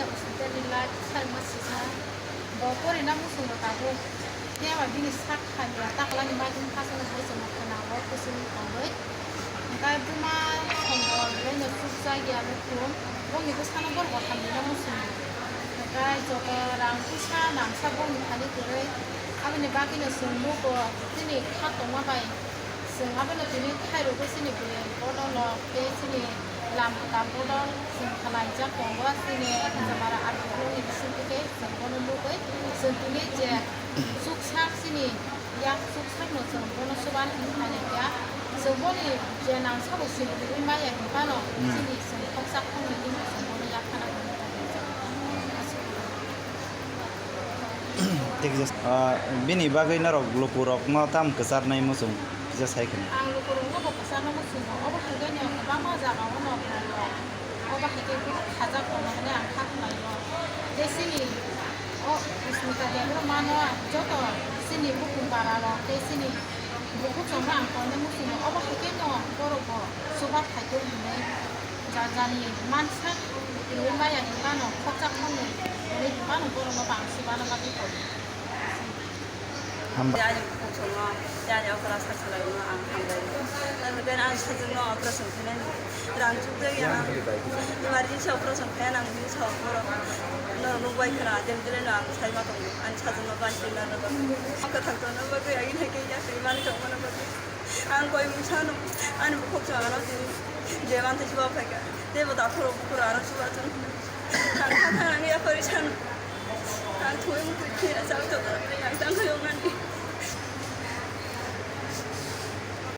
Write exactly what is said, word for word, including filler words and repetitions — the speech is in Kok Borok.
Hospital ni light bwsarima sijak. Bo porina muchungo tabuk. Phiya ba bini sak hamya taklani maitum khasano hai chwngno khwnao kusuni tongwi. Hwnkhe buma songbo belaino chukjak ya nukhung. Bongni bwsano borok bo hamrwino muchungo. Hwnkhe joto rang puisa nangsa bongni thani kwrwi. Aboni bagwino chwng nugo chini kha tongma bai. Chwng abono tini khairogwi chini bwrwi bodol rok tei chini lam kwtal bodol chwng khlaijak tongo, chini Jomara R D block ni bisingtwi khe chwng bono nugwi chwng tini je chuksak chini yak chuksakno chwng bono chuban hinwi kha chwng boni je nangsago chwng rwgwi maya hinphano chini chwng khoksa khoknwi wngkha chwng bono yak phana hinwi kha. Thik je, ah, bini bagwi norok lukurokno tam kwcharnai muchung kisa sai kheno. Ang lukurokno bo kwcharno muchungo, obo hwnkhe no kwbangma jagao no phaio, obo hai khe kunu khajak tongo hwnwi ang kha khlaio. Tei chini o Smita Debbarma no joto chini bukung para rok tei chini bukhuk chwngno ang tongnai muchungo, obo hai khe no borok bo chuba phaitong hwnwi. Jani mansak twiwi maya hinphano khoksa khoknwi hwnwi hinphano borokno bang chubana bagwi koi. Hambai. Tei ani bukhuk chwngno, tei ani okra sak salaino ang hambai. Tei ani sajwkno operation khainani rang chukjak ya ang. Emergency operation khaina nang hwnwi sa borok. Norok nukbai khwna, tei belai no ang sai ma tongo. Ani sajwkno bai twi na bagwi. Kwthang tongna bagwi, agini hai khe yakri mani tongmani bagwi. Ang koi mungsa no, ani bukhuk chwng ano tini je mantwi chuba phaikha. Tei bo dakhoro bukhuk ano chuba chwng. Ang kha kha ang yapari san. Ang thoi mukhui thira chau to, ang tang kha yong nani.